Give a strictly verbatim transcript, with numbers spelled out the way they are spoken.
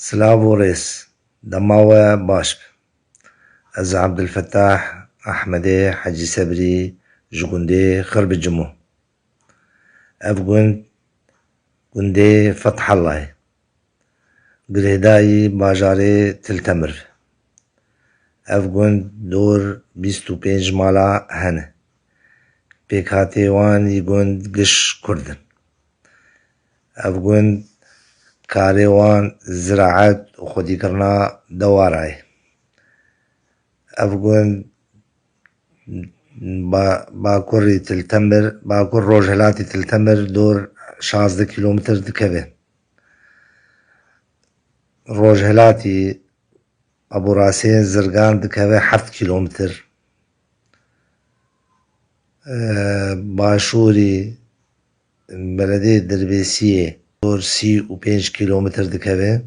Silav û rêz, dema we baş be. Ez Abdulfetah Ahmedê Hecî Sebrî ji gundê Xirbicimo. Ev gund gundê Fethullah ye. Girêdayî bajarê Til Temir. Ev gund dor bîst û pênc mala hene. Pêkhatê wan yî gund giş Kurd in. Ev gund karê wan ziraet û xwedîkirina dewara ye. Ev gund ba-, bakurî Til Temir, bakur rojhilatî Til Temir dor şazdeh kîlometr dikeve. Rojhilatî Eborasê Zirgan dikeve heft kîlometr. Ee, başûrî beledê Dirbêsiyê dor sî û pênc kîlometr dikeve.